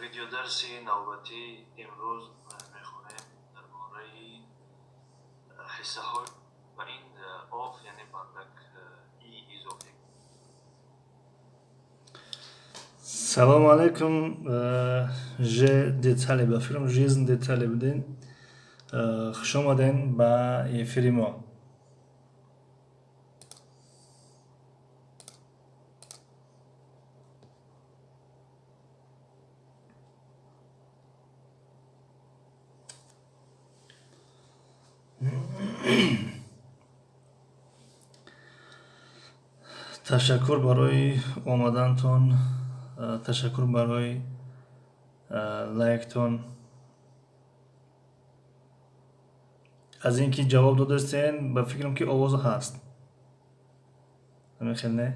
Видеодарси навбатӣ имрӯз мехонем дар бораи ҳиссаҳо ва ин оф, яъне бандак и изофӣ. Салому алайкум, ж детали ба филм Жизнь детали будем. Хуш омадем ба эфири мо. Ташаккур барои омадантон, ташаккур барои лайктон. Аз ин ки ҷавоб додастен, ба фикрам ки овоз ҳаст. Ҳамин хел не?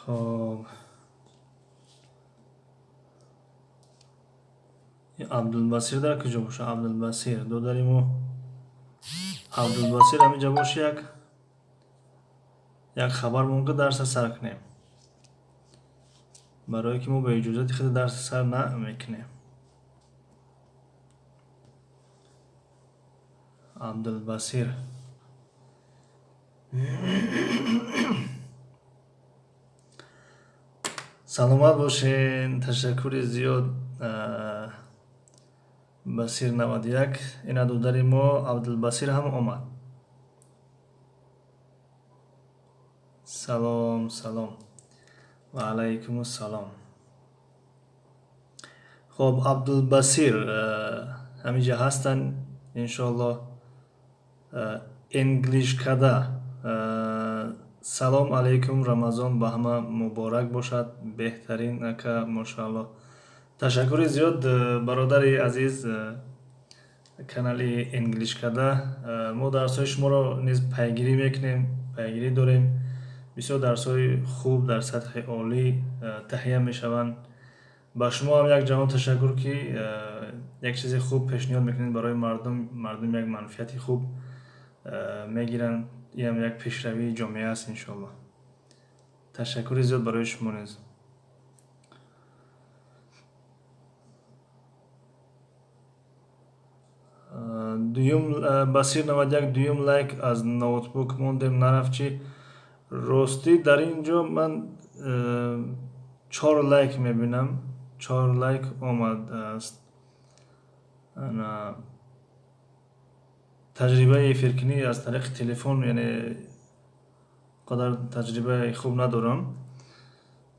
Хоб, Абдулбасир дар куҷо боша? Абдулбасир додари мо, Абдулбасир ҳаминҷа боша, як хабар мумкин дарса сар кунем, барое ки мо ба иҷозати худ дарса сар намекунем. Абдулбасир, саломат бошен. Ташаккури зиёд, Басир 91. Ина додари мо Абдулбасир ҳам омад. Салом, салом, ва алайкум ассалом. Хоб, Абдулбасир ҳаминҷа ҳастанд иншоаллоҳ. Энглишкада, салом алайкум, Рамазон ба ҳама муборак бошад. Беҳтарин ака, мошааллоҳ. Ташаккури зиёд, бародари азиз, канали Энглишкада. Мо дарсҳои шуморо низ пайгирӣ мекунем, пайгирӣ дорем. Бисёр дарсҳои хуб дар сатҳи олӣ таҳия мешаванд. Ба шумо ҳам як ҷаҳон ташаккур, ки як чизи хуб пешниҳод мекунед барои мардум. Мардум як манфиати хуб мегиранд. Инам як пешравии ҷомеа аст иншоаллоҳ. Ташаккури зиёд барои шумо низ. Дуюм, Басир 91, дуюм лайк аз ноутбук мондем, нарафт чи? Ростӣ, дар ин ҷо ман чор лайк мебинам, чор лайк омадааст. Таҷрибаи эфиркунӣ аз тариқи телефон, яъне қадар таҷрибаи хуб надорам.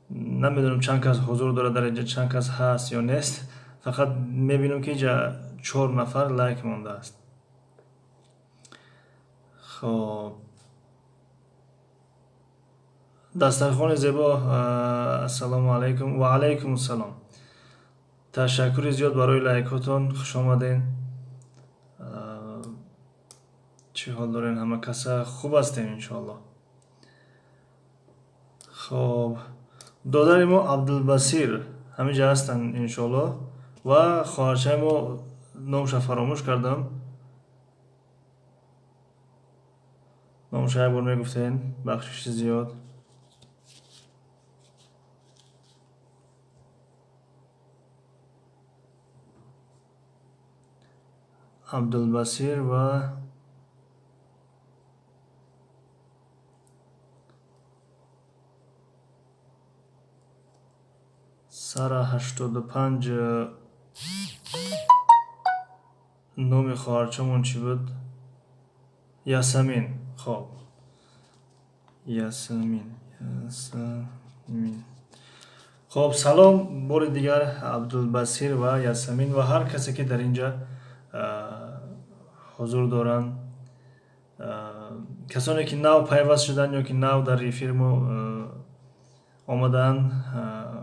Намедонам чанд кас ҳузур дорад дар инҷа, чанд кас ҳаст ё нест. Фақат мебинам, ки инҷа чор нафар лайк мондааст. Хоб, дастархони зебо, ассалому алайкум. Ва алайкум ассалом. Ташаккури зиёд барои лайкотон. Хуш омаден. Чӣ ҳол дорен ҳама каса? Хуб ҳастем иншоаллоҳ. Хоб, додари мо Абдулбасир ҳаминҷа ҳастанд иншоаллоҳ ва хоҳарчаи мо, номша фаромӯш кардам. Номша як бор мегуфтен, бахшиши зиёд. Абдулбасир ва Сара 85. Номи хоҳарчамон чӣ буд? Ясамин. Хоб, Ясамин, Ясамин. Хоб, салом бори дигар, Абдулбасир ва Ясамин ва ҳар касе ки дар инҷа ҳузур доранд. Касоне ки нав пайваст шуданд ё ки нав дар эфири мо омадаанд,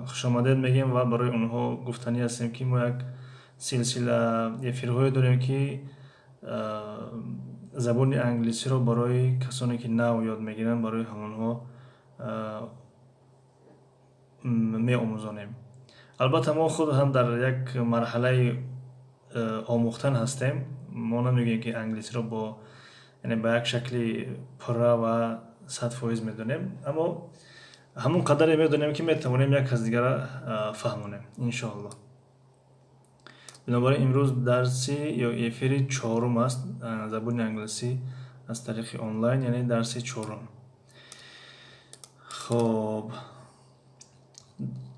хушомадед мегӯем ва барои онҳо гуфтанӣ ҳастем, ки мо як силсила эфирҳое дорем, ки забони англисиро барои касоне ки нав ёд мегиранд, барои ҳамонҳо меомӯзонем. Албатта, мо худ ҳам дар як марҳалаи омӯхтан ҳастем. Мо намегӯем, ки англисиро бо, яъне, ба як шакли пурра ва 100% медонем, аммо ҳамон қадаре медонем, ки метавонем як кас дигара фаҳмонем, иншоаллоҳ. Бинобар ин имрӯз дарси ё эфири чорум аст, забони англисӣ аз тариқи онлайн, яъне дарси чорум. Хоб,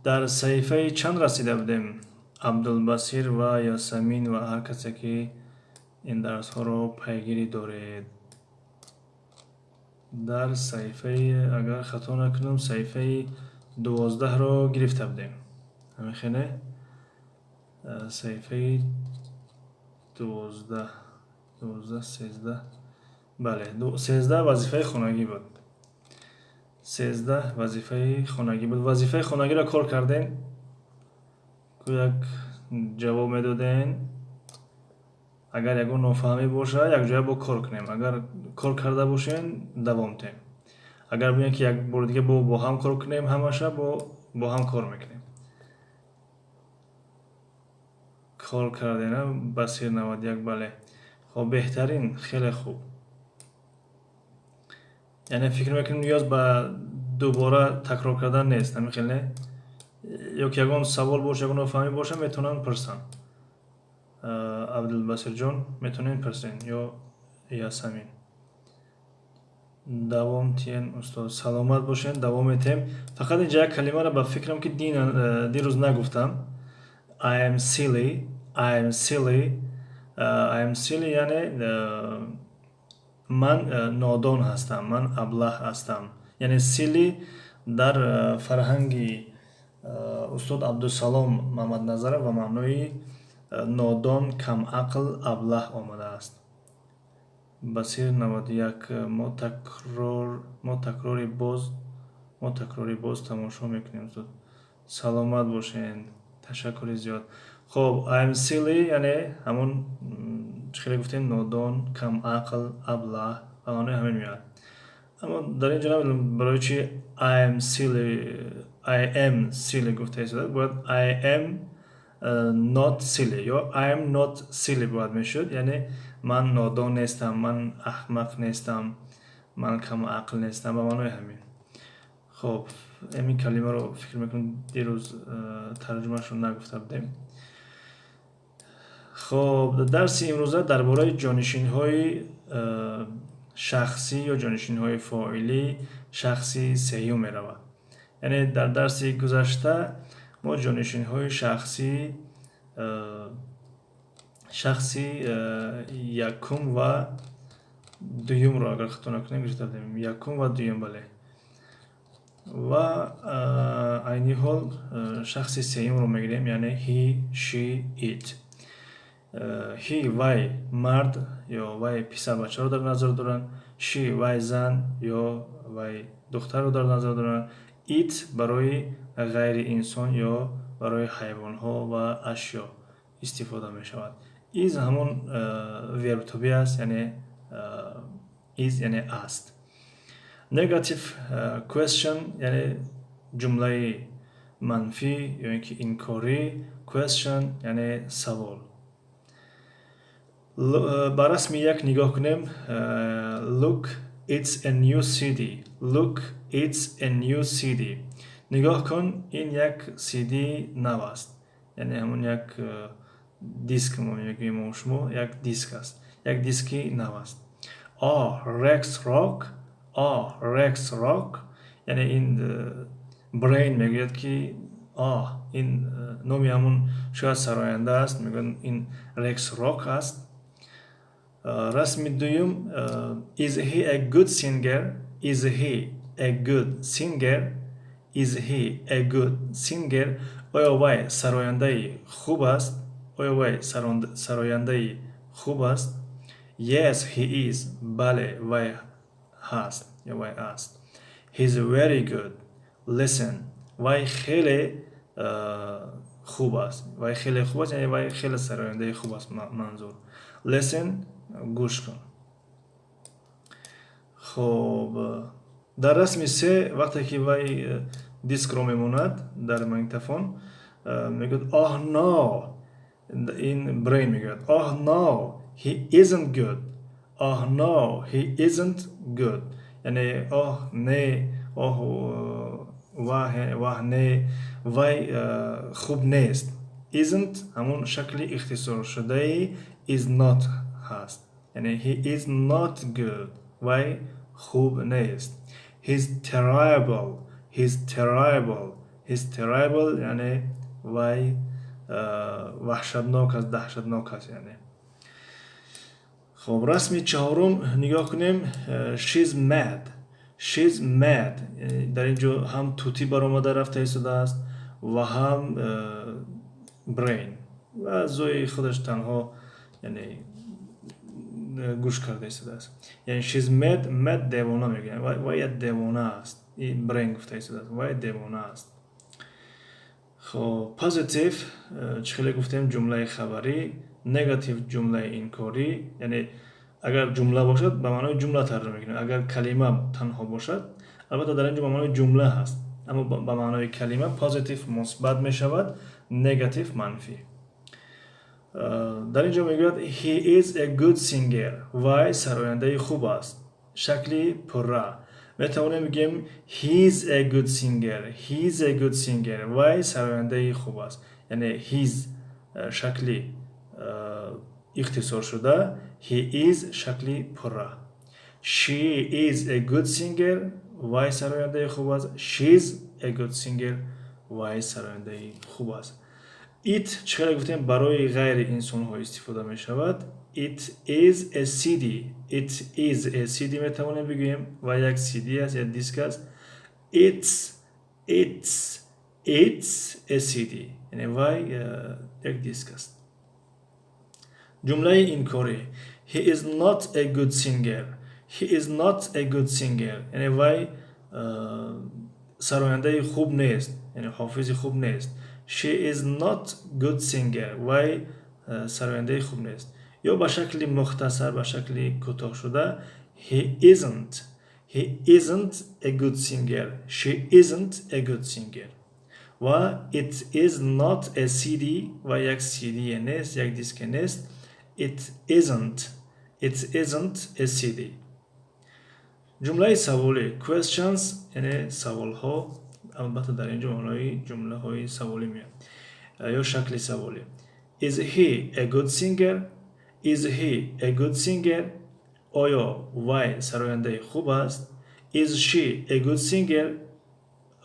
дар саҳифаи чанд расида будем, Абдулбасир ва Ясамин ва ҳар касе ки ин дарсҳоро пайгирӣ доред? Дар саҳифаи, агар хато накунам, саҳифаи 12-ро гирифта будем. Ҳамихеле, саҳифаи 12, 12, 13, бале, 13 вазифаи хонагӣ буд. 13 вазифаи хонагӣ буд. Вазифаи хонагиро кор кардем? Як ҷавоб медодем. Агар ягон нофаҳмӣ бошад, якҷоя бо кор кунем. Агар кор карда бошем, давом диҳем. Агар бигӯем, ки як бори дига бо ҳам кор кунем, ҳамаша бо ҳам кор мекунем. Кор кардем, Басир 91, бале. Хоб, беҳтарин, хеле хуб. Яъне фикр мекунем, ниёз ба дубора такрор кардан нест, ҳамин хел, не? Ё ки ягон савол боша, ягон нофаҳмӣ боша, метавонанд пурсанд. Абдулбасирҷон, метавонед пурсен ё Ясамин. Давом тиен, устод. Саломат бошед, давом метиҳем. Фақат инҷа як калимаро, ба фикрам, ки дирӯз нагуфтам. I am silly, I am silly, I am silly, яъне ман нодон ҳастам, ман аблаҳ ҳастам. Яъне silly дар фарҳанги устод Абдусалом Мамадназаров ба маънои нодон, камақл, аблаҳ омадааст. Басир 91, мо такрори боз тамошо мекунем, устод. Саломат бошед, ташаккури зиёд. Хоб, I'm silly, яъне ҳамон чӣ хеле гуфтем, нодон, камақл, аблаҳ, ба маънои ҳамин меояд. Аммо дар ин ҷо намедонам, барои чи I am silly, I am silly гуфта истодад. Бояд I am not silly ё I am not silly бояд мешуд, яъне ман нодон нестам, ман аҳмақ нестам, ман камақл нестам, ба маънои ҳамин. Хоб, ҳамин калимаро, фикр мекунам, дирӯз тарҷумаашро нагуфта будем. Хоб, дарси имрӯза дар бораи ҷонишинҳои шахсӣ ё ҷонишинҳои фоилӣ шахси сеюм меравад. Яъне дар дарси гузашта мо ҷонишинҳои шахсӣ шахси якум ва дуюмро, агар хато накунем, гирифта будем. Якум ва дуюм, бале. Ва айни ҳол шахси сеюмро мегирем, яъне he, she, it. He, вай мард ё вай писарбачаро дар назар доранд, she, вай зан ё вай духтарро дар назар доранд, it барои ғайри инсон ё барои ҳайвонҳо ва ашё истифода мешавад. Is ҳамон verb to be аст, яъне is яъне аст. Negative question, яъне ҷумлаи манфӣ ё ин ки инкорӣ, question яъне савол. Ба расми як нигоҳ кунем. Look, it's a new CD. Look, it's a new CD. Нигоҳ кун, ин як CD нав аст. Яъне ҳамон як диск мо мегӯем шумо, як диск аст, як диски нав аст. Oh, Rex Rock. Oh, Rex Rock. Яъне ин Brain мегӯяд, ки оҳ, ин номи ҳамон шояд сароянда аст. Мегӯяд, ин Рекс Рок аст. Расми дуюм. Is he a good singer? Is he a good singer? Is he a good singer? Оё вай сарояндаи хуб аст? Оё вай сарояндаи хуб аст? Yes, he is. Бале, вай ҳаст ё вай аст. He's very good. Listen. Вай хеле хуб аст. Вай хеле хуб аст, яъне вай хеле сарояндаи хуб аст манзур. Listen, гӯш кун. Хоб, дар расми се, вақте ки вай дискро мемонад дар магнитофон, мегӯяд: "Oh no." Ин Брейн мегӯяд: "Oh no, he isn't good. Oh no, he isn't good." Яъне оҳ не, оҳ ваҳ, ваҳ не, вай хуб нест. Isn't ҳамон шакли ихтисоршудаи is not ҳаст, яъне he is not good, вай хуб нест. He's terrible. He's terrible. He's terrible, яъне вай ваҳшатнок аст, даҳшатнок аст яъне. Хоб, расми чаҳорум нигоҳ кунем. She's mad. She's mad. Дар ин ҷо ҳам тутӣ баромада рафта истодааст ва ҳам Брейн, ва Зои худаш танҳо, яъне, гӯш карда истодааст. Яъне she's mad. Mad, девона мегӯянд. Вай як девона аст, Брейн гуфта истодааст, вай девона аст. Хоб, positive, чӣ хеле гуфтем, ҷумлаи хабарӣ, негатив, ҷумлаи инкорӣ. Яъне агар ҷумла бошад, ба маънои ҷумла тарҷума мекунем. Агар калима танҳо бошад, албатта, дар ин ҷо ба маънои ҷумла ҳаст, аммо ба маънои калима positive мусбат мешавад, негатив манфӣ. Дар ин ҷо мегӯяд: "He is a good singer." Вай сарояндаи хуб аст. Шакли пурра метавонем бигӯем: "He's a good singer. He's a good singer." Вай сарояндаи хуб аст, яъне he's шакли ихтисоршуда, he is шакли пурра. She is a good singer. Вай сарояндаи хуб аст. She's a good singer. Вай сарояндаи хуб аст. It, чӣ хеле гуфтем, барои ғайри инсонҳо истифода мешавад. It is a CD. It is a CD метавонем бигӯем, ва як CD аст, як диск аст. It's a CD, яъне вай як диск аст. Ҷумлаи инкорӣ: He is not a good singer. He is not a good singer, яъне вай сарояндаи хуб нест, яъне ҳофизи хуб нест. She is not good singer. Вай сарояндаи хуб нест. Ё ба шакли мухтасар, ба шакли кӯтоҳшуда: he isn't. He isn't a good singer. She isn't a good singer. Ва it is not a CD. Ва як CD нест, як диске нест. It isn't. It isn't a CD. Ҷумлаи саволӣ, questions, яъне саволҳо. Албатта, дар ин ҷо маънои ҷумлаҳои саволӣ меояд ё шакли саволӣ. Is he a good singer? Is he a good singer? Оё вай сарояндаи хуб аст? Is she a good singer?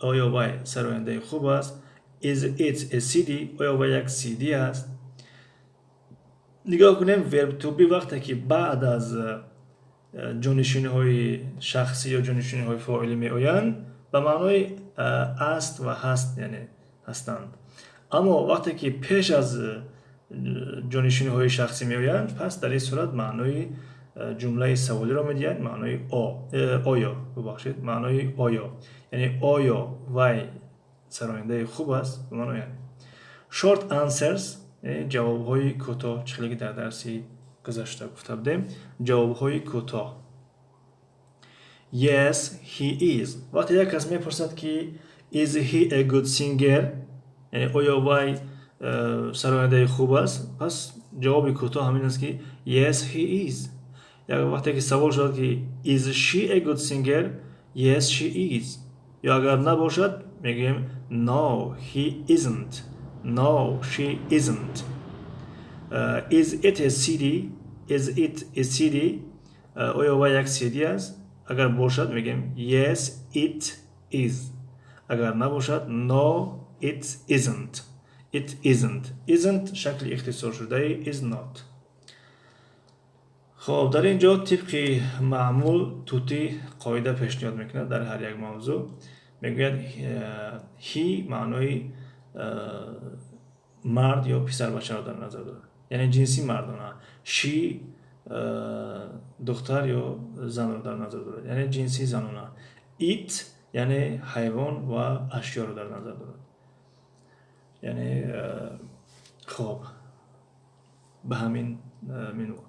Оё вай сарояндаи хуб аст? Is it a CD? Оё вай як CD аст? Нигоҳ кунем, verb to be вақте ки баъд аз ҷонишиниҳои шахсӣ ё ҷонишиниҳои фоилӣ меоянд, ба маънои аст ва ҳаст, яъне ҳастанд. Аммо вақте ки пеш аз ҷонишиниҳои шахсӣ меоянд, пас дар ин сурат маънои ҷумлаи саволиро медиҳад, маънои оё, бубахшед, маънои оё, яъне оё вай сарояндаи хуб аст ба маънои. Short answers, ҷавобҳои кӯтоҳ. Чӣ хеле ки дар дарси гузашта гуфта будем, ҷавобҳои кӯтоҳ. Yes, he is. Вақте як кас мепурсад, ки is he a good singer, яъне оё вай сарояндаи хуб аст, пас ҷавоби кӯтоҳ ҳамин аст, ки yes, he is. Вақте ки савол шавад, ки is she a good singer? Yes, she is. Ё агар набошад, мегӯем: no, he isn't. No, she isn't. Is it a CD? Is it a CD? Оё вай як CD аст? Агар бошад, мегӯем: yes, it is. Агар набошад, no, it isn't. It isn't. Isn't шакли ихтисоршудаи is not. Хоб, дар ин ҷо тибқи маъмул тутӣ қоида пешниҳод мекунад дар ҳар як мавзӯъ. Мегӯяд, he маънои мард ё писарбачаро дар назар дорад, яъне ҷинси мардона. She. Духтар ё занро дар назар дорад, яъне ҷинси занона. It яъне ҳайвон ва ашёро дар назар дорад. Яъне хоб, ба ҳамин минвол.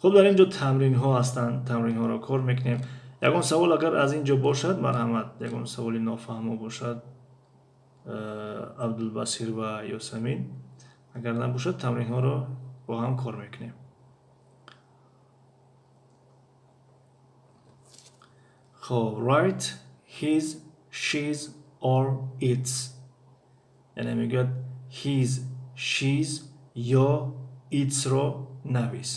Хуб, дар ин ҷо тамринҳо ҳастанд, тамринҳоро кор мекунем. Ягон савол агар аз ин ҷо бошад, марҳамат, ягон саволи нофаҳмо бошад, Абдулбасир ва Ёсамин. Агар набошад, тамринҳоро бо ҳам кор мекунем. Хоб, write his, she's or its. Яъне мегӯяд his, she's ё its-ро навис.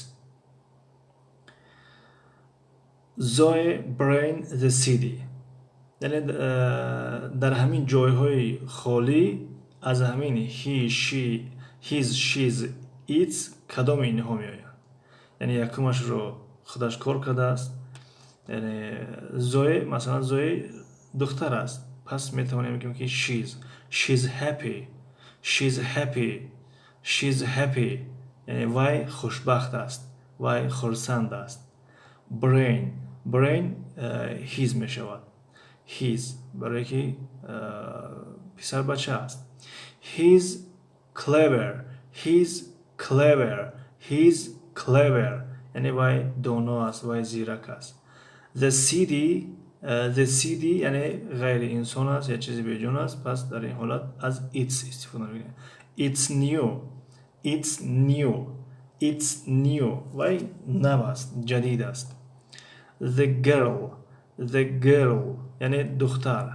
Zoe brain the city. Яъне дар ҳамин ҷойҳои холӣ аз ҳамин he, she, his, she's, its кадоми инҳо меоянд? Яъне якумашро худаш кор кардааст. Яъне Зое, масалан, Зое духтар аст. Пас метавонем бигӯем, ки she's, she's happy, she's happy, she's happy. Яъне вай хушбахт аст, вай хурсанд аст. Brain, brain his мешавад. His, барое ки писарбача аст. He's clever, he's clever, he's clever. Яъне вай доно аст, вай зирак аст. The city, the city яъне ғайри инсон аст, як чизи беҷон аст, пас дар ин ҳолат аз its истифода мекунем. It's new, it's new, it's new. Вай нав аст, ҷадид аст. The girl, the girl яъне духтар.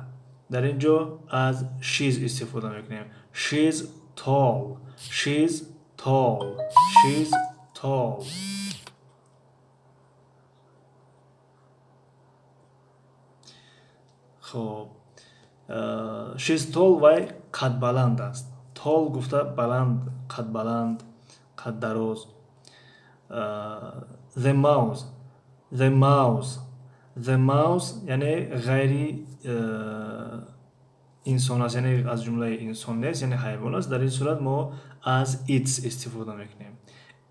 Дар ин ҷо аз she's истифода мекунем. She's tall, she's tall, she's tall. Хоб, she's tall, вай қадбаланд аст. Tall гуфта баланд, қадбаланд, қаддароз. The mouse, the mouse, the mouse яъне ғайри инсон аст, яъне аз ҷумлаи инсон нест, яъне ҳайвон аст. Дар ин сурат мо аз its истифода мекунем.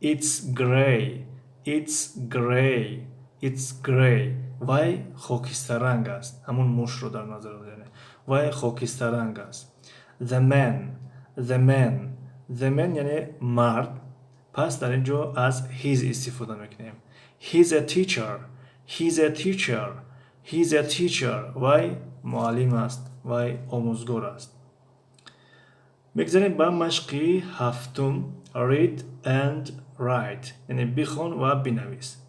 It's grey, it's grey, it's grey. Вай хокистаранг аст. Ҳамон мушро дар назар дорем. Вай хокистаранг аст. The man, the man, the man яъне мард. Пас дар ин ҷо аз he's истифода мекунем. He's a teacher, he's a teacher, he's a teacher. Вай муаллим аст, вай омӯзгор аст. Мегзарем ба машқи ҳафтум, read and write, яъне бихон ва бинавис.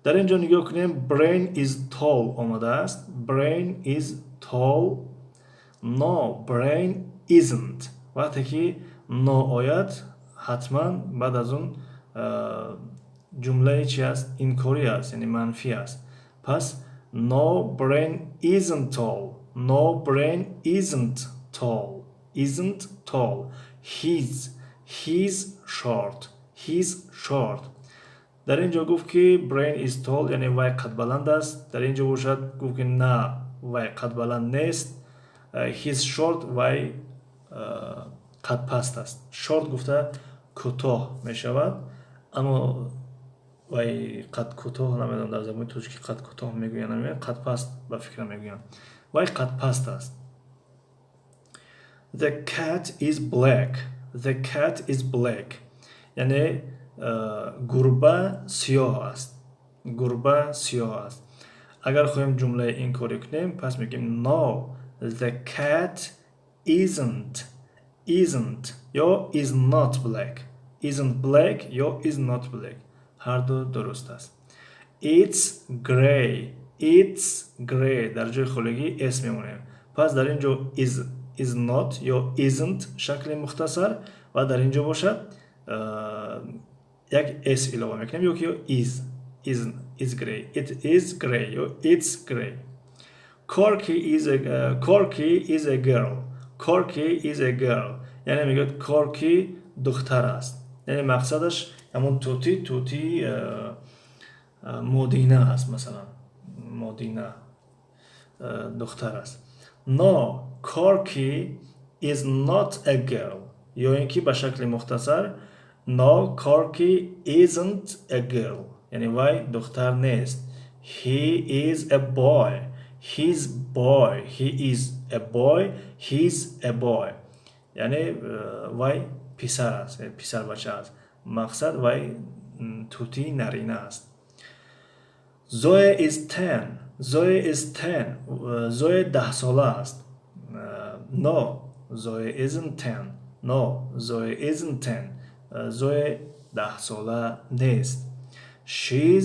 Дар ин ҷо нигоҳ кунем, brain is tall омадааст. Brain is tall. No, brain isn't. Вақте ки no ояд, ҳатман баъд аз он ҷумлаи чи аст? Инкорӣ аст, яъне манфӣ аст. Пас no, brain isn't tall. No, brain isn't tall. Isn't tall. He's short. He's short. Дар ин ҷо гуфт, ки brain is tall, яъне вай қадбаланд аст. Дар ин ҷо бошад, гуфт, ки на, вай қадбаланд нест. He's short, вай қадпаст аст. Short гуфта кӯтоҳ мешавад, аммо вай қад кӯтоҳ, намедонам, дар забони тоҷикӣ қад кӯтоҳ мегӯянд, намегӯянд, қадпаст ба фикрам мегӯянд. Вай қадпаст аст. The cat is black. The cat is black. Яъне гурба сиёҳ аст. Гурба сиёҳ аст. Агар хоҳем ҷумлаи инкорӣ кунем, пас мегӯем no, the cat isn't ё is not black. Isn't black ё is not black. Ҳар ду дуруст аст. It's grey. It's grey. Дар ҷои холигӣ s мемонем. Пас дар ин ҷо is not ё isn't шакли мухтасар ва дар ин ҷо бошад, як s илова мекунем ё ки is grey. It is grey ё it's grey. Corky is a girl. Corky is a girl. Яъне мегӯяд, Корки духтар аст. Яъне мақсадаш ҳамон тӯтӣ модина аст, масалан. Модина духтар аст. No, Corky is not a girl. Ё ин ки ба шакли мухтасар no, Corky isn't a girl. Яъне вай духтар нест. He is a boy. He's boy. He is a boy. He's a boy. Яъне вай писар аст, писарбача аст. Мақсад, вай тутии нарина аст. Zoe is 10. Zoe is 10. Zoe 10-сола аст. No, Zoe isn't 10. No, Zoe isn't 10. Zoe 10-сола нест. She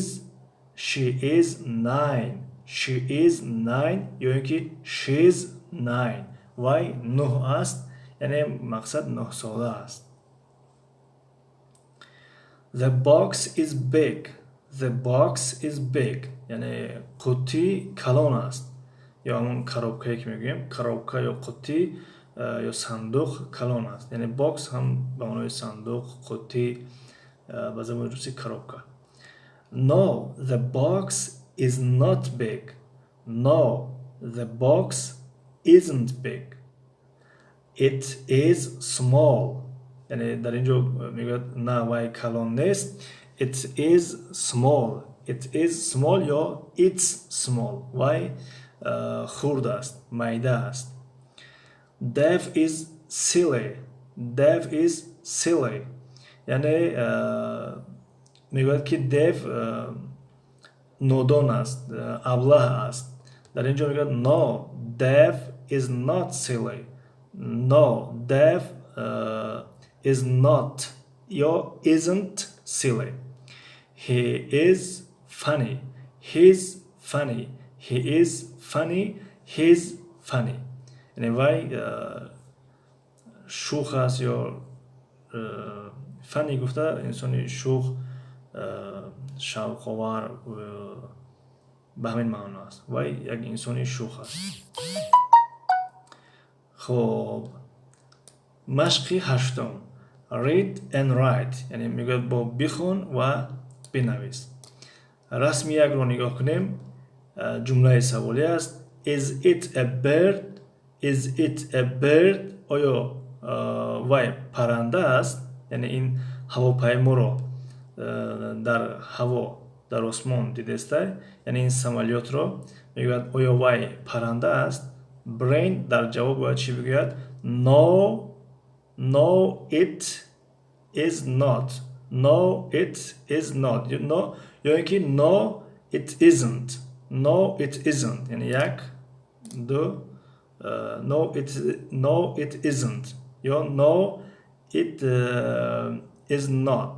is 9. She is 9 ё ин ки she's 9. Вай 9 аст, яъне мақсад 9-сола аст. The box is big. The box is big. Яъне қуттӣ калон аст. Ё ҳамон коробкае ки мегӯем, коробка ё қуттӣ ё сандуқ калон аст. Яъне box ҳам ба маънои сандуқ, қуттӣ, ба забони русӣ коробка. No, the box is not big. No, the box isn't big. It is small. Яъне дар ин ҷо мегӯяд, на, вай калон нест. It is small. It is small ё it's small. Вай хурд аст, майда аст. Dev is silly. Dev is silly. Яъне мегӯяд ки Dev нодон аст, аблаҳ аст. Дар ин ҷо мегӯяд, no, Dev is not silly. No, Dev is not ё isn't silly. He is funny. He's funny. He is funny. He's funny. Яъне вай шӯх аст ё funny гуфта инсони шӯх, шавқовар, ба ҳамин маъно аст. Вай як инсони шӯх аст. Хоб, машқи ҳаштум. Read and write. Яъне мегӯяд, бо бихон ва бинавис. Расми якро нигоҳ кунем. Ҷумлаи саволӣ аст. Is it a bird? Is it a bird? Оё вай парранда аст? Яъне ин ҳавопайморо дар ҳаво, дар осмон дидестай, яъне ин самолётро мегӯяд, оё вай парранда аст? Brain дар ҷавоб бояд чӣ бигӯяд? No, no, it is not. No, it is not. No, ё ин ки no, it isn't. No, it isn't. Яъне як, ду, no, it isn't ё no, it is not.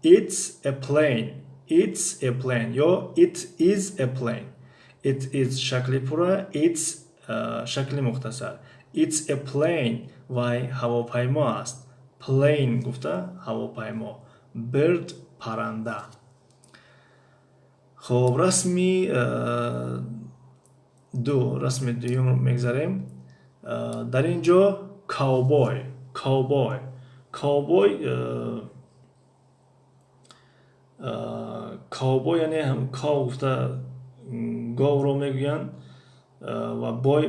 It's a plane. It's a plane ё it is a plane. It is шакли пурра, it's шакли мухтасар. It's a plane. Вай ҳавопаймо аст. Plane гуфта ҳавопаймо, bird парранда. Хоб, расми ду, расми дуюм мегзарем. Дар ин ҷо cowboy, cowboy, cowboy, cowboy, яъне cow гуфта говро мегӯянд ва boy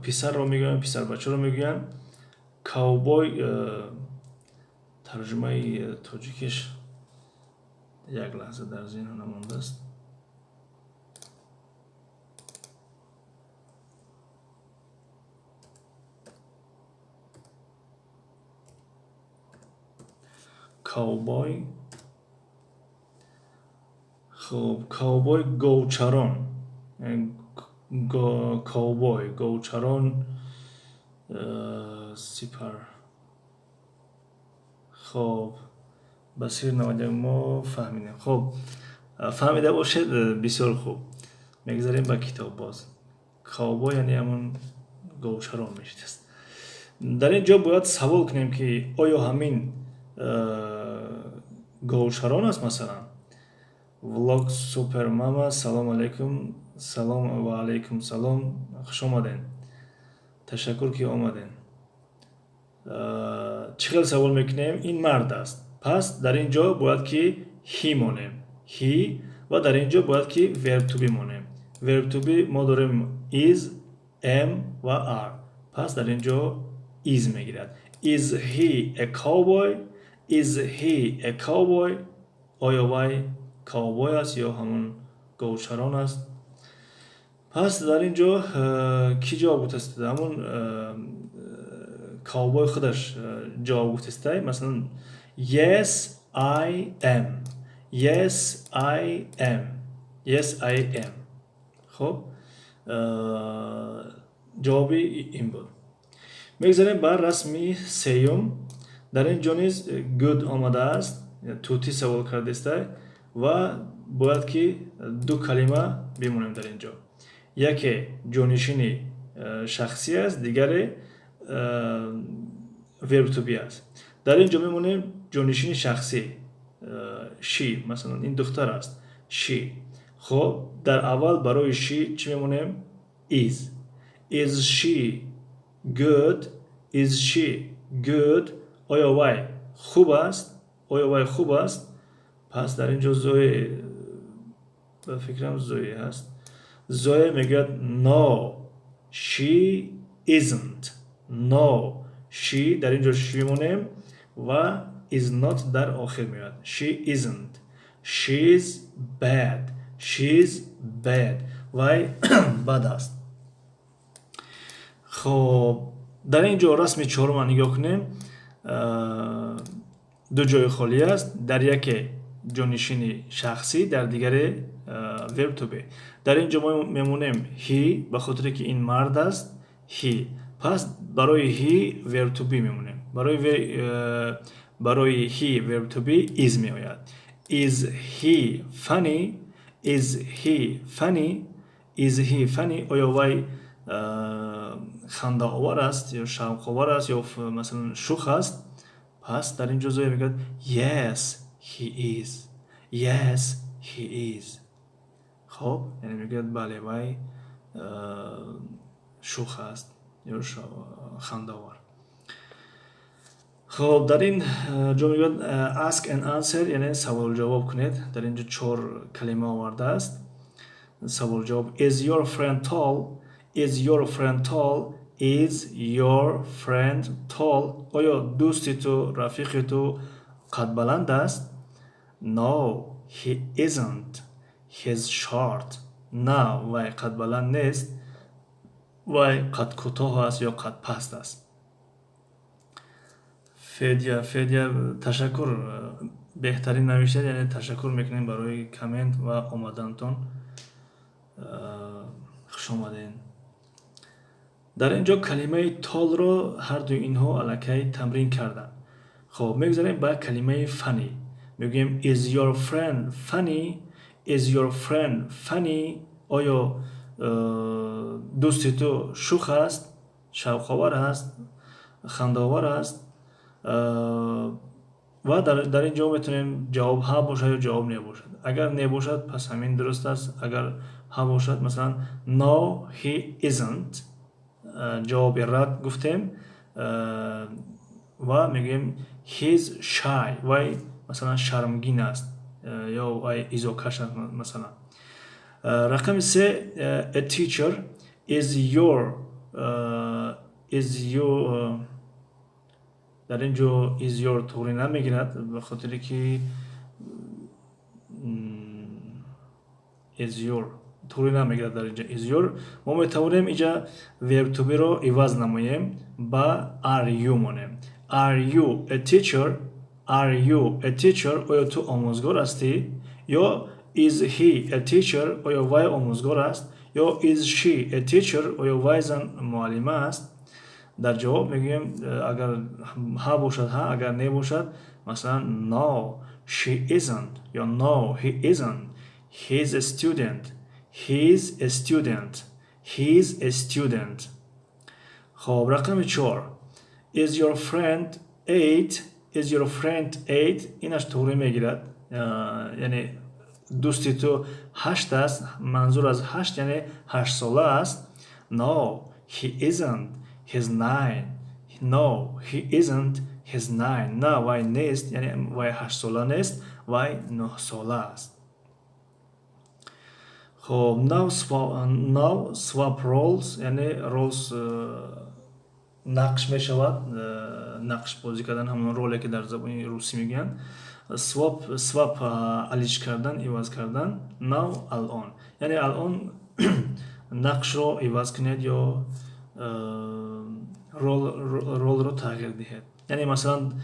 писарро мегӯянд, писарбачаро мегӯянд. Cowboy тарҷумаи тоҷикиш як лаҳза дар зеҳн намондааст. Cowboy, хуб, cowboy говчарон, cowboy говчарон, сипар. Хоб, Басир навади мо фаҳмидем. Хоб, фаҳмида бошед, бисёр хуб. Мегзарем ба китоб боз. Cowboy яъне ҳамон говчарон мешудааст. Дар ин ҷо бояд савол кунем, ки оё ҳамин говчарон аст, масалан. Влог Супер Мама, салом алейкум. Салом ва алейкум салом, хуш омаден, ташаккур ки омаден. Чӣ хел савол мекунем? Ин мард аст, пас дар ин ҷо бояд ки he монем, he, ва дар ин ҷо бояд ки verb to be монем. Verb to be мо дорем is, am ва are, пас дар ин ҷо is мегирад. Is he a cowboy? Is he a cowboy? Оё вай ковбой аст ё ҳамон говчарон аст? Пас дар ин ҷо кӣ ҷавоб гуфтааст? Ҳамон ковбой худаш ҷавоб гуфтастай. Масалан, "Yes, I am. Yes, I am. Yes, I am." Хуб, ҷавоби ин буд. Мегзарем ба расми сеюм. Дар ин ҷо низ good омадааст, тӯтӣ савол кардестай ва бояд ки ду калима бимонем дар ин ҷо. Яке ҷонишини шахсӣ аст, дигаре verb to be аст. Дар ин ҷо мемонем ҷонишини шахсӣ she. Масалан, ин духтар аст, she. Хуб, дар аввал барои she чӣ мемонем? Is. Is she good? Is she good? Оё вай хуб аст? Оё вай хуб аст? Пас дар ин ҷо Зое, ба фикрам, Зое ҳаст, Зое мегӯяд: "No, she isn't." No, she, дар ин ҷо she мемонем ва is not дар охир меояд. She isn't, she's bad. She's bad. Вай бад аст. Хоб, дар ин ҷо расми чорума нигоҳ кунем. Ду ҷои холӣ аст: дар яке ҷонишини шахсӣ, дар дигаре verb to be. Дар ин ҷо мо мемонем he, ба хотире ки ин мард аст, he. Пас барои he verb to be мемонем. Барои he verb to be is меояд. Is he funny? Is he funny? Is he funny? Оё вай хандаовар аст ё шавқовар аст ё, масалан, шух аст? Пас дар ин ҷо Зоя мегӯяд: "Yes, he is. Yes, he is." Хоб, яъне мегӯяд, бале, вай шух аст ё хандаовар. Хоб, дар ин ҷо мегӯяд ask and answer, яъне савол-ҷавоб кунед. Дар ин ҷо чор калима овардааст, савол-ҷавоб. Is your friend tall? Is your friend tall? Is your friend tall? Оё дӯсти ту, рафиқи ту қадбаланд аст? No, he isn't. He's short. На, вай қадбаланд нест, вай қадкӯтоҳ аст ё қадпаст аст. Федя, Федя, ташаккур, беҳтарин навиштед. Яъне ташаккур мекунем барои коммент ва омадантон, хуш омадед. Дар ин ҷо калимаи tall ро ҳардуи инҳо аллакай тамрин карданд. Хоб, мегузарем ба калимаи funny. Мегӯем: Is your friend funny? Is your friend funny? Оё дӯсти ту шух аст, шавқовар аст, хандаовар аст? Ва дар ин ҷо метавонем ҷавоб ҳа бошад ё ҷавоб не бошад. Агар не бошад, пас ҳамин дуруст аст. Агар ҳа бошад, масалан, "No, he isn't." Ҷавоби рад гуфтем ва мегӯем he's shy. Вай, масалан, шармгин аст ё вай изокаш аст, масалан. Рақами се: a teacher. Is your, дар ин ҷо is your туғри намегирад, ба хотире ки is your туғри намегирад. Дар инҷа is your мо метавонем инҷа verb to be ро иваз намоем, ба are you монем. Are you a teacher? Are you a teacher? Оё ту омӯзгор ҳастӣ? Ё is he a teacher? Оё вай омӯзгор аст? Ё is she a teacher? Оё вай зан муаллима аст? Дар ҷавоб мегӯем, агар ҳа бошад, ҳа, агар не бошад, масалан, "No, she isn't" ё "No, he isn't. He's a student. He's a student. He's a student." Хоб, рақами чор: Is your friend 8? Is your friend 8? Инаш туғрӣ мегирад, яъне дӯсти ту 8 аст, манзур аз 8, яъне 8-сола аст. No, he isn't. He's 9. No, he isn't. He's 9. На, вай нест, яъне вай 8-сола нест, вай 9-сола аст. Хоб, now swap roles, яъне roles нақш мешавад, нақш бозӣ кардан, ҳамон роле, ки дар забони русӣ мегӯянд. Swap, swap алиш кардан, иваз кардан. Now, алон. Яъне алон нақшро иваз кунед ё ролро тағйир диҳед. Яъне масалан,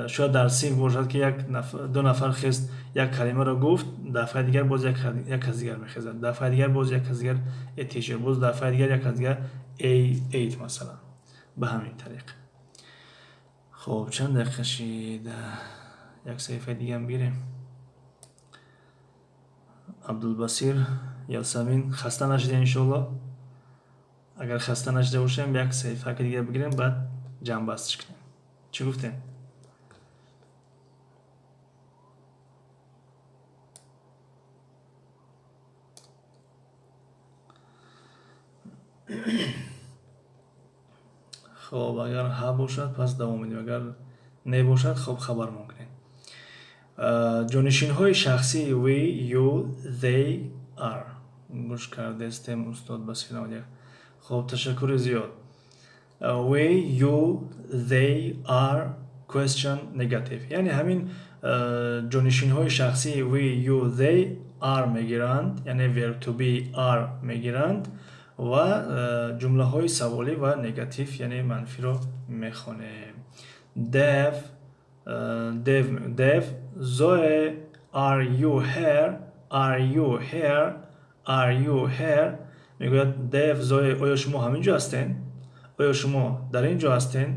шояд дар синф бошад, ки як ду нафар хест, як калимаро гуфт, дафъаи дигар боз як кас дигар мехезад, дафъаи дигар боз як кас дигар, a teacher, боз дафъаи дигар як кас дигар, a eight, масалан, ба ҳамин тариқ. Хуб, чанд дақиқа шид? Як саҳифаи дигаам бигирем. Абдулбасир, Ясамин, хаста нашида, иншоалло? Агар хаста нашида бошем, як саҳифаки дигар бигирем, баъд ҷамъбастш кунем. Чӣ гуфтем? Хоб, агар ҳа бошад, пас давом медиҳем, агар не бошад, хоб, хабармон кунед. Ҷонишинҳои шахсии we, you, they, are. Гӯш кардестем, устод Басир. Хоб, ташаккури зиёд. We, you, they, are, question, negative. Яъне ҳамин ҷонишинҳои шахсии we, you, they are мегиранд, яъне verb to be are мегиранд ва ҷумлаҳои саволӣ ва негатив, яъне манфиро мехонем. Dev, Dev, Dev, Zoe, are you here? Are you here? Are you here? Мегӯяд Dev, Zoe, оё шумо ҳамин ҷо ҳастед? Оё шумо дар ин ҷо ҳастед?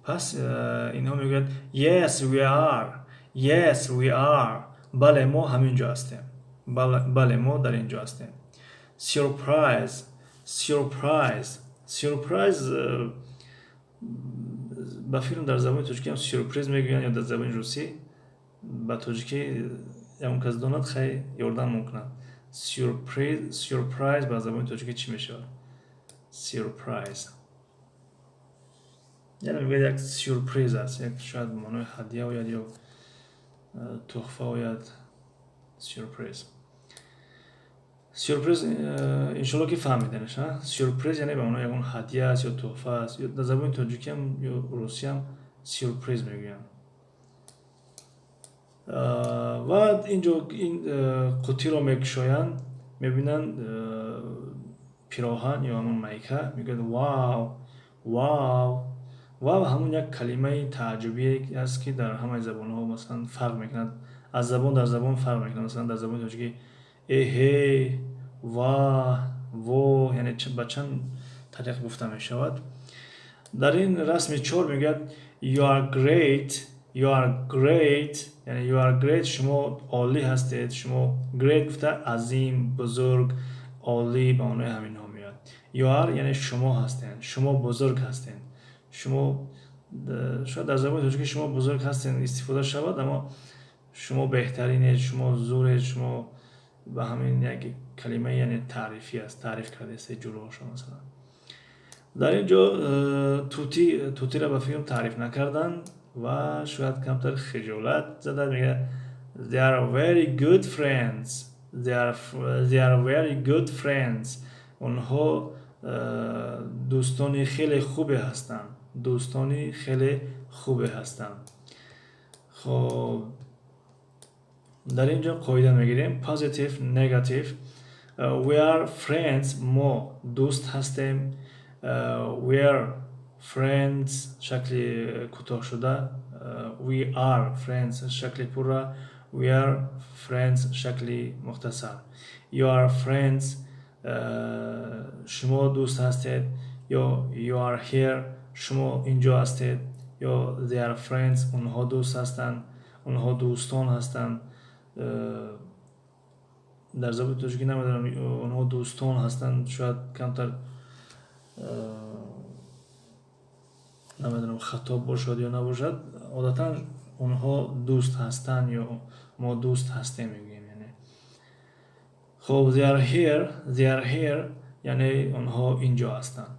Пас инҳо мегӯяд: Yes, we are. Yes, we are. Бале, мо ҳамин ҷо ҳастем, бале, мо дар ин ҷо ҳастем. Surprise, surprise, surprise. Ба филм дар забони тоҷикӣ ҳам сюрприз мегӯянд ё дар забони русӣ? Ба тоҷикӣ ягон кас донад, хай, ёрдам мекунад. Сюрприз, surprise ба забони тоҷикӣ чӣ мешавад? Surprise, яъне мегӯяд, як сюрприз аст, як шояд маънои ҳадя ояд ё тӯҳфа ояд. Сюрприз, сюрприз, иншолло ки фаҳмиданеш. Сюрприз яъне ба маънои ягон ҳадя аст ё тӯҳфа аст. Ё дар забони тоҷикиам ё русиам сюрприз мегӯянд. Ва инҷо ин қуттиро мекушоянд, мебинанд пироҳан ё ҳамон майка. Мегӯяд: Wow, wow. Wow ҳамон як калимаи тааҷҷубие аст, ки дар ҳамаи забонҳо масалан фарқ мекунад, аз забон дар забон фарқ мекунад. Масалан, дар забони тоҷикӣ эҳе, ва, во, яъне ба чанд тариқ гуфта мешавад. Дар ин расми чор мегӯяд: You are great, you are great. Яъне you are great, шумо олӣ ҳастед. Шумо great гуфта, азим, бузург, олӣ, ба маънои ҳаминҳо меояд. You are яъне шумо ҳастед, шумо бузург ҳастед. Шумо, шояд дар забони тоҷикӣ шумо бузург ҳастед истифода шавад, аммо шумо беҳтаринед, шумо зуред, шумо, ба ҳамин як калимаи яъне таърифӣ аст, таъриф кардааст ҷурӯҳошо. Масалан, дар ин ҷо тути, тутиро ба филм таъриф накарданд ва шояд камтар хиҷолат зада мегӯяд: They are very good friends. They are very good friends. Онҳо дӯстони хеле хубе ҳастанд, дӯстони хеле хубе ҳастанд. Хоб, дар ин ҷо қоида мегирем: positive, negative. We are friends, мо дӯст ҳастем. We are friends шакли кӯтоҳшуда, we are friends шакли пурра, we are friends шакли мухтасар. You are friends, шумо дӯст ҳастед, ё you are here, шумо инҷо ҳастед, ё they are friends, онҳо дӯст ҳастанд, онҳо дӯстон ҳастанд. Дар забони тоҷикӣ намедонам, онҳо дӯстон ҳастанд, шояд камтар, намедонам, хато бошад ё набошад. Одатан онҳо дӯст ҳастанд ё мо дӯст ҳастем мегӯем, яъне. Хоб, they are here, they are here, яъне онҳо инҷо ҳастанд.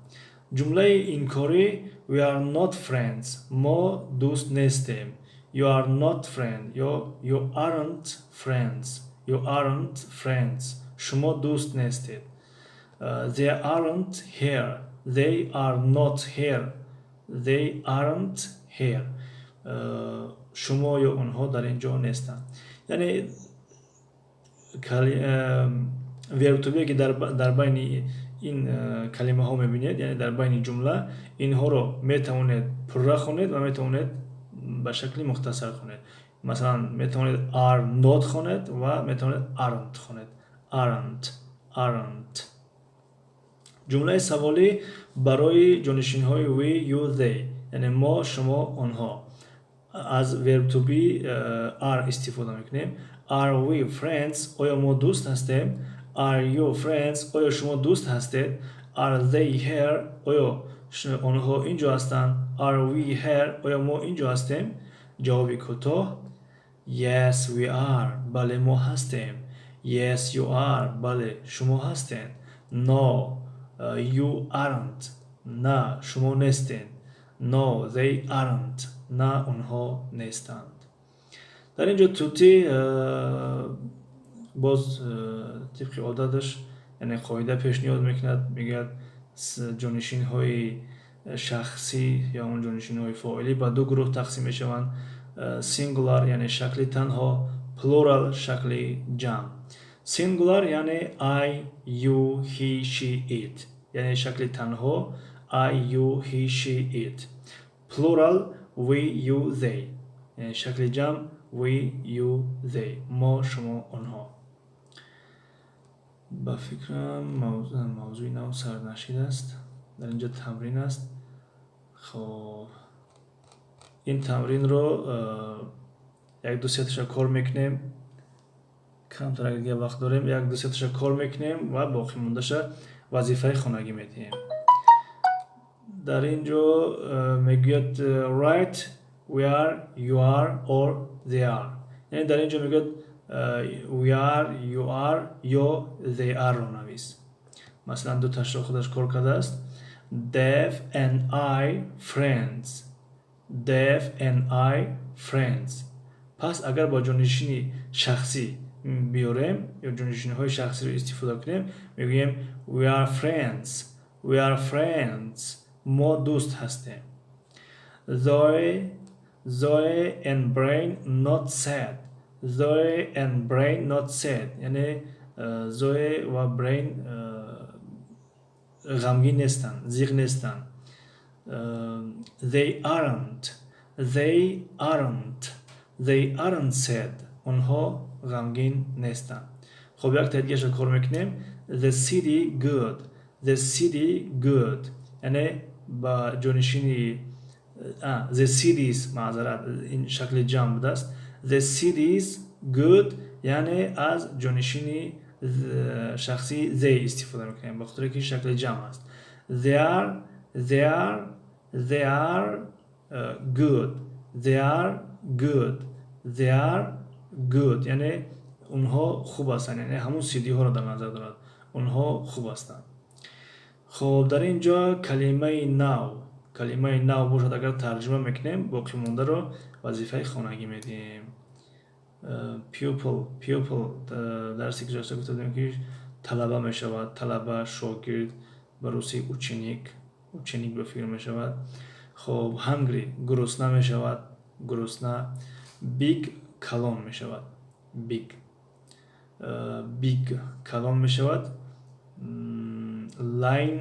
Ҷумлаи инкорӣ: we are not friends, мо дӯст нестем. You are not friend ё you aren't friends, you aren't friends, шумо дӯст нестед. They aren't here, they are not here, they aren't here. Шумо ё онҳо дар ин ҷо нестанд. Яъне verb to be, ки дар байни ин калимаҳо мебинед, яъне дар байни ҷумла, инҳоро метавонед пурра хонед ва метавонед ба шакли мухтасар хонед. Масалан, метавонед are not хонед ва метавонед aren't хонед. Aren't, aren't. Ҷумлаи саволӣ барои ҷонишинҳои we, you, they, яъне мо, шумо, онҳо, аз verb to be are истифода мекунем. Are we friends? Оё мо дӯст ҳастем? Are you friends? Оё шумо дӯст ҳастед? Are they here? Оё онҳо ин ҷо ҳастанд? Are we here? Оё мо ин ҷо ҳастем? Ҷавоби кӯтоҳ: Yes, we are. Бале, мо ҳастем. Yes, you are. Бале, шумо ҳастед. No, you aren't. На, шумо нестед. No, they aren't. На, онҳо нестанд. Дар ин ҷо тӯтӣ боз тибқи одаташ, яъне қоида пешниҳод мекунад. Мегӯяд, ҷонишинҳои шахсӣ ё он ҷонишинҳои фоилӣ ба ду гурӯҳ тақсим мешаванд: singular, яъне шакли танҳо, plural, шакли ҷамъ. Singular яъне I, you, he, she, it, яъне шакли танҳо I, you, he, she, it. Plural: we, you, they, яъне шакли ҷамъ we, you, they, мо, шумо, онҳо. Ба фикрам, мавзӯи нав сар нашидааст. Дар инҷо тамрин аст. Хоб, ин тамринро як ду сеташа кор мекунем. Камтар дига вақт дорем, як ду сеташа кор мекунем ва боқӣ мондаша вазифаи хонагӣ медиҳем. Дар ин ҷо мегӯяд: Write we are, you are or they are. Яъне дар ин ҷо мегӯяд we are, you are ё they are ро навис. Масалан, ду ташро худаш кор кардааст: Dev and I friends. Dev and I friends. Пас агар ба ҷонишини шахсӣ биёрем ё ҷонишинҳои шахсиро истифода кунем, мегӯем: We are friends. We are friends. Мо дӯст ҳастем. Zoe and Brain not sad. Zoe and Brain not sad, яъне Зое ва Брейн ғамгин нестанд, зиқ нестанд. They aren't. They aren't. They aren't sad. Онҳо ғамгин нестанд. Хоб, як дигаша кор мекунем: The city good. The city good, яъне ба ҷонишини the cities, маъзарат, ин шакли ҷамъ будааст. The cities good, яъне аз ҷонишини шахсии they истифода мекунем, ба хотире ки шакли ҷамъ аст. They are good. They are good. They are good, яъне онҳо хуб ҳастанд, яъне ҳамун сидиҳоро дар назар дорад, онҳо хуб ҳастанд. Хоб, дар ин ҷо калимаи нав, калимаи нав бошад, агар тарҷума мекунем, боқимондаро вазифаи хонагӣ медиҳем. Pupil, pupil, дарси гузашта гуфта будем, ки талаба мешавад, талаба, шогирд, ба русӣ ученик, ученик ба фикр мешавад. Хоб, hungry гурусна мешавад, гурусна. Big калон мешавад, big, big калон мешавад. Lion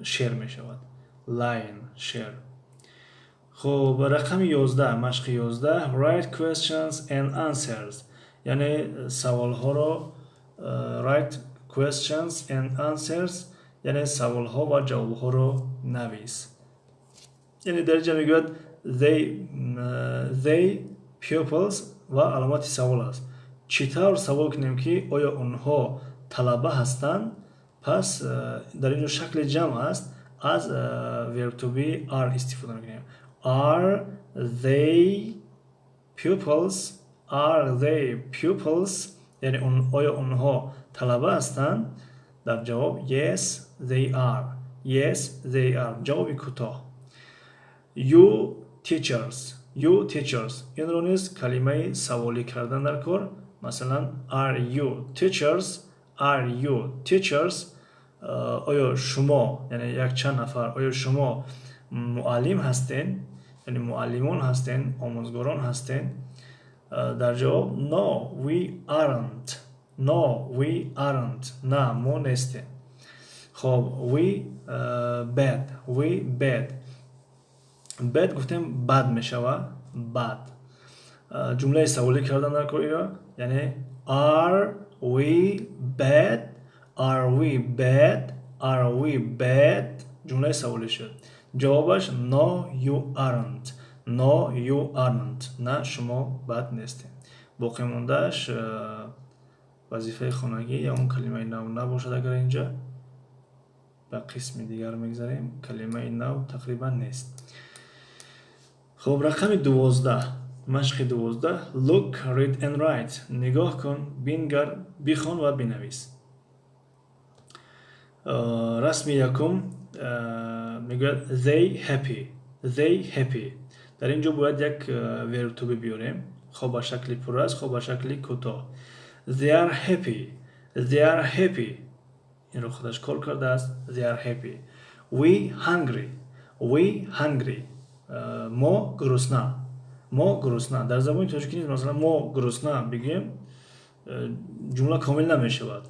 шер мешавад, lion шер. Хоб, рақами 11, машқи 11: Write questions and answers, яъне саволҳоро, write questions and answers, яъне саволҳо ва ҷавобҳоро навис. Яъне дар инҷа мегӯяд they pupils ва аломати савол аст. Чӣ тавр савол кунем, ки оё онҳо талаба ҳастанд? Пас дар ин ҷо шакли ҷамъ аст, аз verb to be are истифода мекунем. Are they pupils? Are they pupils? Яъне оё онҳо талаба ҳастанд? Дар ҷавоб: Yes, they are. Yes, they are. Ҷавоби кӯтоҳ. You teachers. You teachers, инро низ калимаи саволӣ кардан дар кор. Масалан, are you teachers? Are you teachers? Оё шумо, яъне якчанд нафар, оё шумо муаллим ҳастед? Яъне муаллимон ҳастен, омӯзгорон ҳастен? Дар ҷавоб no, we aren't. No, we aren't. На, мо нестем. Хоб, we bad, we bad. Bad гуфтем бад мешава, бад. Ҷумлаи саволӣ кардан дар кор, яъне are we bad? Are we bad? Are we bad? Ҷумлаи саволӣ шуд. Ҷавобаш no, you aren't. No, you aren't. На, шумо бад нестед. Боқӣ мондааш вазифаи хонагӣ ё он калимаи нав набошад, агар инҷа ба қисми дигар мегзарем, калимаи нав тақрибан нест. Хоб, рақами 12, машқи 12. Look, read and write. Нигоҳ кун, бингар, бихон ва бинавис. Расми якум мегӯяд they happy, they happy. Дар ин ҷо бояд як verb to be биёрем, хоб ба шакли пурра аст, хоб ба шакли кӯтоҳ. They are happy, they are happy. Инро худаш кор кардааст. They are happy. We hungry, we hungry. Мо гурусна, мо гурусна. Дар забони тоҷикӣ низ, масалан, мо гурусна бигӯем, ҷумла комил намешавад,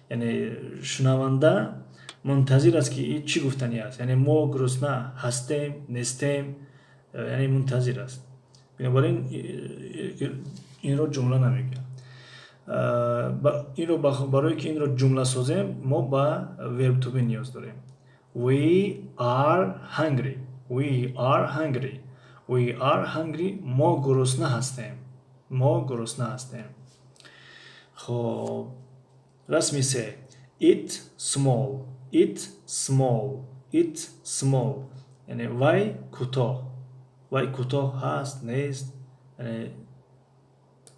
яъне шунаванда мунтазир аст, ки ин чӣ гуфтанӣ аст, яъне мо гурусна ҳастем, нестем, яъне мунтазир аст. Бинобар ин инро ҷумла намегӯям. Инро барое ки инро ҷумла созем, мо ба verb to be ниёз дорем. We are hungry, we are hungry, we are hungry. Мо гурусна ҳастем, мо гурусна ҳастем. Хоб, расми се. It small, it small, it small. Яъне вай кӯтоҳ, вай кӯтоҳ ҳаст, нест? Яъне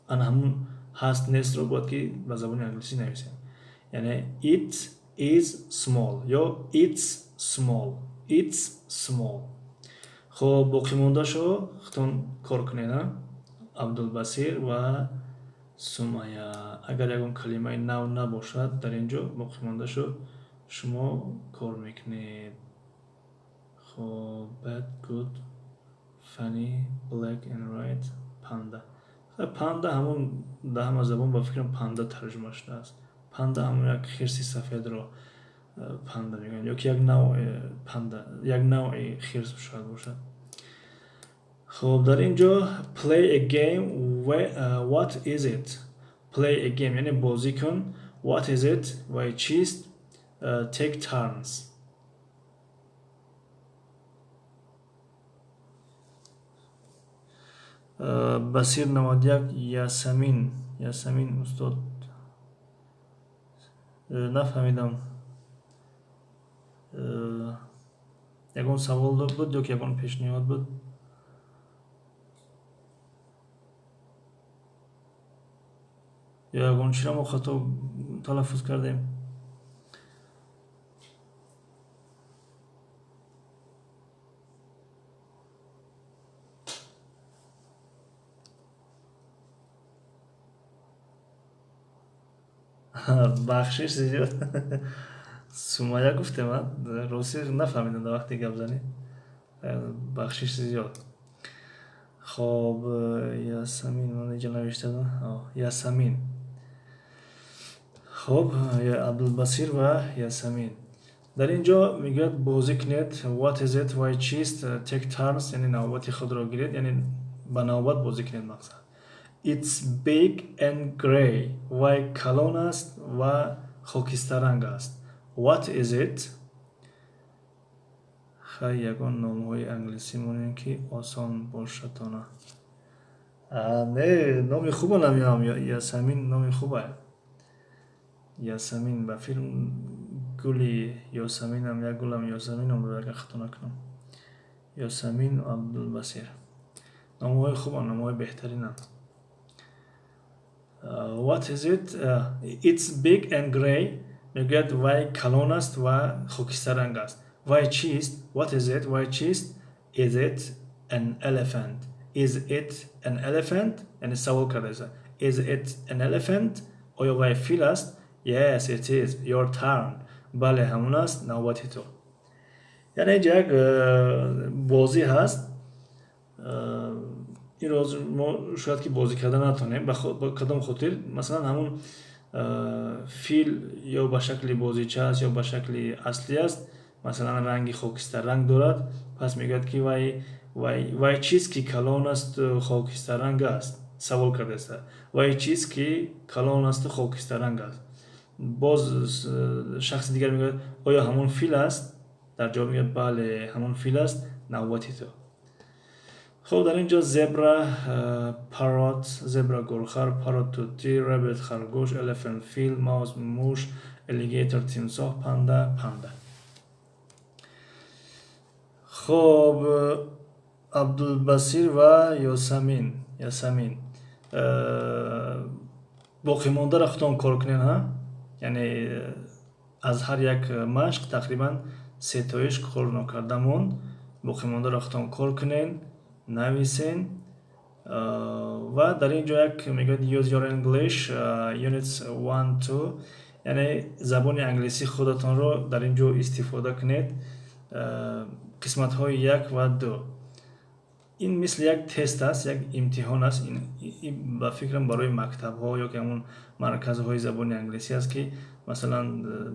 ана ҳамун ҳаст, нестро бояд ки ба забони англисӣ нависем, яъне it is small ё it's small, it's small. Хоб, боқимондаашро худтон кор кунед. Абдулбасир ва Сумая, агар ягон калимаи нав набошад дар ин ҷо, боқимондаашро шумо кор мекунед. Хоб, bad, good, funny, black and white, panda. Панда ҳамон дар ҳама забон, ба фикрам, панда тарҷума шудааст. Панда ҳамон як хирси сафедро панда мегӯянд ё ки як навъи панда, як навъи хирс шояд бошад. Хоб, дар ин ҷо play a game, what is it? Play a game, яъне бозӣ кун. What is it? Вай чист? Take turns. Басир 91, Ясамин, Ясамин. Устод, нафаҳмидам, ягон савол буд ё ки ягон пешниҳод буд, ё ягон чиро мо хато талаффуз кардем? Бахшиш зиёд, Сумая гуфтем, рости нафаҳмидам дар вақти гапзанӣ, бахшиш зиёд. Хоб, Ясамин, ман инҷа навиштадам Ясамин. Хоб, Абдулбасир ва Ясамин, дар ин ҷо мегӯяд бозӣ кунед. What is it? Вай чист? Take turns, яъне навбати худро гиред, яъне ба навбат бозӣ кунед, мақсад. It's big and grey. Вай калон аст ва хокистаранг аст. What is it? Хай, ягон номҳои англисӣ монем, ки осон бошадона. Не, номи хуба намеёбам. Ясамин номи хуба. Ясамин, ба филм гули Ёсаминам, як гулам Ёсамин ном дорад, агар хато накунам. Ёсамин, Абдулбасир номҳои хубанд, номҳои беҳтаринанд. What is it? It's big and grey. Мегӯяд, вай калон аст ва хокистаранг аст. Вай чист? What is it? Вай чист? Is it an elephant? Is it an elephant? Яъне савол кардааст. Is it an elephant? Оё вай фил аст? Yes, it is. Your turn. Бале, ҳамон аст, навбати ту. Яъне инҷа як бозӣ ҳаст. Инро мо шояд ки бозӣ карда натонем. Ба кадом хотир? Масалан, ҳамун фил ё ба шакли бозича аст, ё ба шакли аслӣ аст, масалан, ранги хокистарранг дорад. Пас мегӯяд, ки вай чиз, ки калон асту хокистарранг аст, савол кардааст. Вай чиз, ки калон асту хокистарранг аст. Боз шахси дигар мегӯяд: оё ҳамон фил аст? Дар ҷавоб мегӯяд: бале, ҳамон фил аст, навбати ту. Хуб, дар ин ҷо zebra, parrot, zebra гурхар, parrot тутӣ, rabbit харгӯш, elephant фил, mouse муш, alligator тимсоҳ, panda панда. Хуб, Абдулбасир ва Ёсамин, боқимондаро худтон кор кунед. Ҳа, яъне аз ҳар як машқ тақрибан сетоиш кор нокарда монд. Боқимондаро худтон кор кунед, нависен. Ва дар ин ҷо як мегӯяд: use your English, units 1, 2, яъне забони англисӣ худатонро дар ин ҷо истифода кунед, қисматҳои 1 ва 2. Ин мисли як тест аст, як имтиҳон аст. Ин ба фикрам барои мактабҳо ё ки ҳамун марказҳои забони англисӣ аст, ки масалан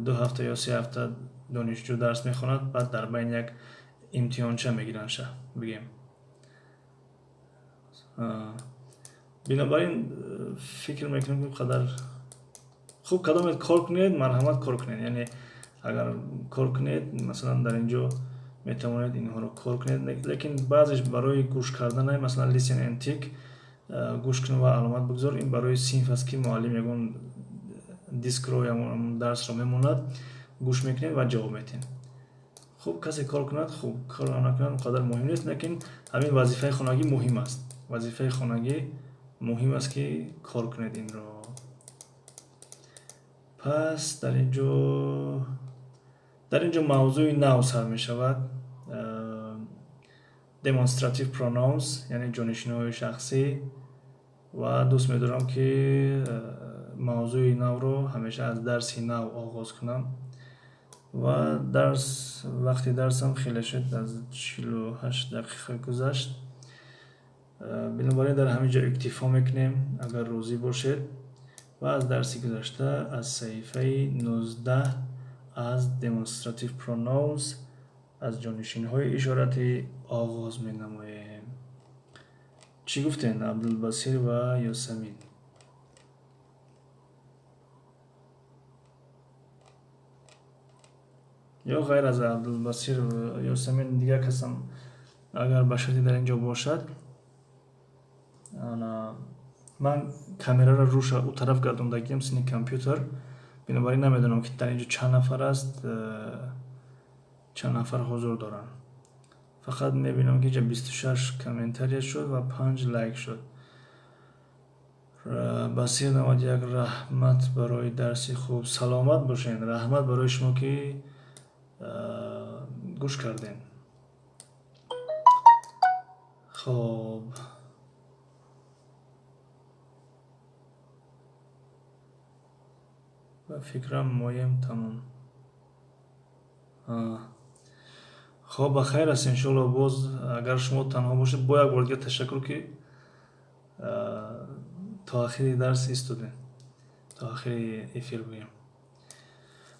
2 ҳафта ё 3 ҳафта донишҷӯ дарс мехонад, баъд дар байни як имтиҳонча мегиранд, ша бигем. Бинобар ин фикр мекунам, ки қадар хуб кадомед кор кунед, марҳамат, кор кунед. Яъне агар кор кунед, масалан, дар ин ҷо метавонед инҳоро кор кунед, лекин баъзеш барои гӯш кардан, масалан, listen and tick, гӯш кун ва аломат бигзор, ин барои синф аст, ки муаллим ягон дискро, ягон дарсро мемонад, гӯш мекунед ва ҷавоб метиҳед. Хуб, касе кор кунад, хуб, кор накунад, он қадар муҳим нест, лекин ҳамин вазифаи хонагӣ муҳим аст. Вазифаи хонагӣ муҳим аст, ки кор кунед инро. Пас дар ин ҷо мавзӯи нав сар мешавад: demonstrative pronouns, яъне ҷонишинои шахсӣ. Ва дӯст медорам, ки мавзӯи навро ҳамеша аз дарси нав оғоз кунам. Ва дарс, вақти дарсам хеле шуд, аз 48 дақиқа гузашт. Бинобар ин дар ҳамин ҷо иктифо мекунем, агар розӣ бошед, ва аз дарси гузашта аз саҳифаи 19, аз demonstrative pronouns, аз ҷонишинҳои ишоратӣ оғоз менамоем. Чӣ гуфтем, Абдулбасир ва Ёсамин? Ё ғайр аз Абдулбасир, Ёсамин, дигар касам агар ба шарти дар ин ҷо бошад. Ман камераро рӯша ӯ тараф гардондагиам, сини компютер, бинобар ин намедонам, ки дар ин ҷо чанд нафар аст, чанд нафар ҳузур доранд. Фақат мебинам, ки инҷа 26 комментария шуд ва 5 лайк шуд. Басир 91, раҳмат барои дарси хуб, саломат бошед. Раҳмат барои шумо, ки гӯш кардем. Хоб, ба фикрам, моем тамом. Хоб, ба хайр аст, иншоалло. Боз агар шумо танҳо бошед, бо як бор дигар ташаккур, ки то ахири дарс истодем, то ахири эфир гӯем.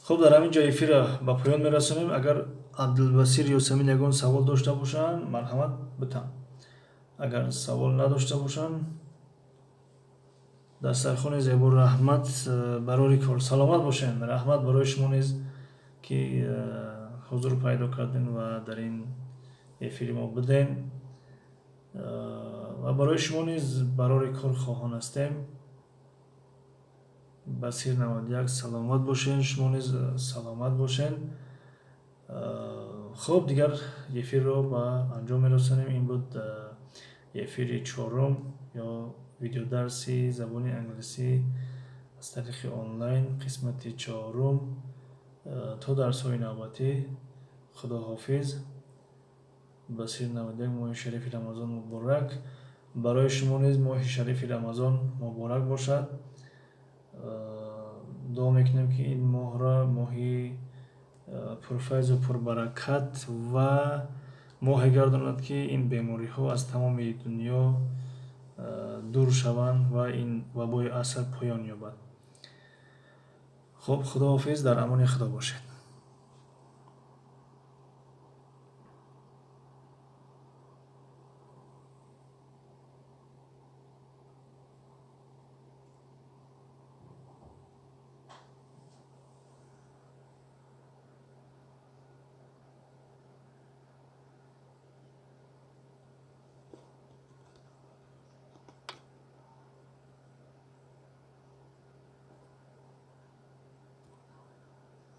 Хуб, дар ҳамин ҷо эфирро ба поён мерасонем. Агар Абдулбасир, Ёсамин ягон савол дошта бошанд, марҳамат, битан. Агар савол надошта бошанд, дастархони зебо, раҳмат, барори кор, саломат бошед. Раҳмат барои шумо низ, ки ҳузур пайдо кардем ва дар ин эфири мо будем. Ва барои шумо низ барори кор хоҳон ҳастем. Басир 91, саломат бошед, шумо низ саломат бошед. Хуб, дигар эфирро ба анҷом мерасонем. Ин буд эфири чорум ё видеодарси забони англисӣ аз тариқи онлайн, қисмати чорум. То дарсҳои навбатӣ, худоҳофиз. Басир 91, моҳи шарифи Рамазон муборак. Барои шумо низ моҳи шарифи Рамазон муборак бошад. Дуо мекунем, ки ин моҳро моҳи пурфайзу пурбаракат ва Моҳе гардонад, ки ин бемориҳо аз тамоми дунё дур шаванд ва ин вабои аср поён ёбад. Хуб, худоҳофиз, дар амони Худо бошед.